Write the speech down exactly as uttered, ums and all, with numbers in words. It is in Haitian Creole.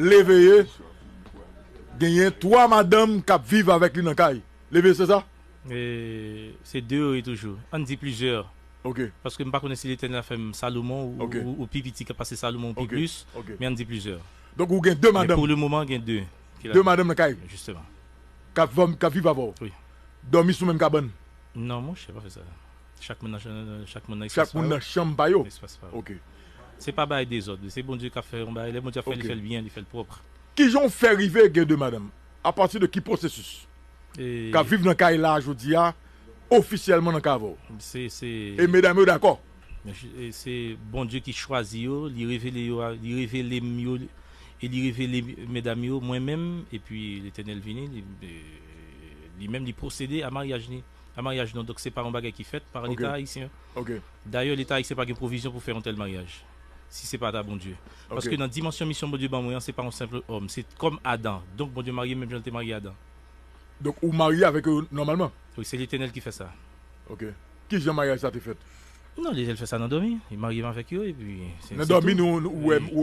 Leveye genyen twa madanm k ap viv avèk li nan kay. Leveye se sa? E, se de yo ye toujou. Ann di plizyè. Ok, Paske m pa konnen si Letènèl a fè m Salomon ou, Ok. ou, ou pi piti k ap pase Salomon ou pi Ok, plis. ok. Men ann di plizyè. Donk ou gen de Men madanm. Pou le moman, gen de. Ki la- De madanm nan kay Jisteman. k ap, k ap viv avè w. Wi. Dòmi sou menm kabann. Non, monchè, pa fè sa. Chak moun nan, chak moun nan Chak moun nan chanm pa yo. Espas pa. Ok. Se pa bagay dezòd. Se Bondye k ap fè yon bagay. Lè Bondye ap fè, Ok. li fè l byen, li fè l pwòp. Kijan w fè rive gen de madanm? Apati de ki pwosesis? E- K ap viv nan kay la jodi a, ofisyèlman nan kay avè w. Se, se, E medam yo dakò? e se Bondye ki chwazi yo, li revele yo, a- li revele m yo, e li revele medam yo, mwen menm, epi Letènèl vini, li, e, li menm li pwosede a maryaj li, a maryaj nou. Donk se pa yon bagay ki fèt pa Ok. Leta ayisyen. Ok. Dayè, Leta ayisyen pa gen pwovizyon pou fè yon tèl maryaj. Si se pa ta Bondye. Paske nan dimansyon misyon Bondye ban mwen an, se pa yon senp òm. Se kòm Adan. Donk Bondye marye menm jan l te marye Adan. Donk ou marye avèk yo nòmalman? Wi, se Letènèl ki fè sa. Ok. Kijan maryaj sa te fèt? Non, Letènèl fè sa nan dòmi. Li marye m avèk yo, epi se- Nan se dòmi tou. nou, nou, ou wè, Wi. ou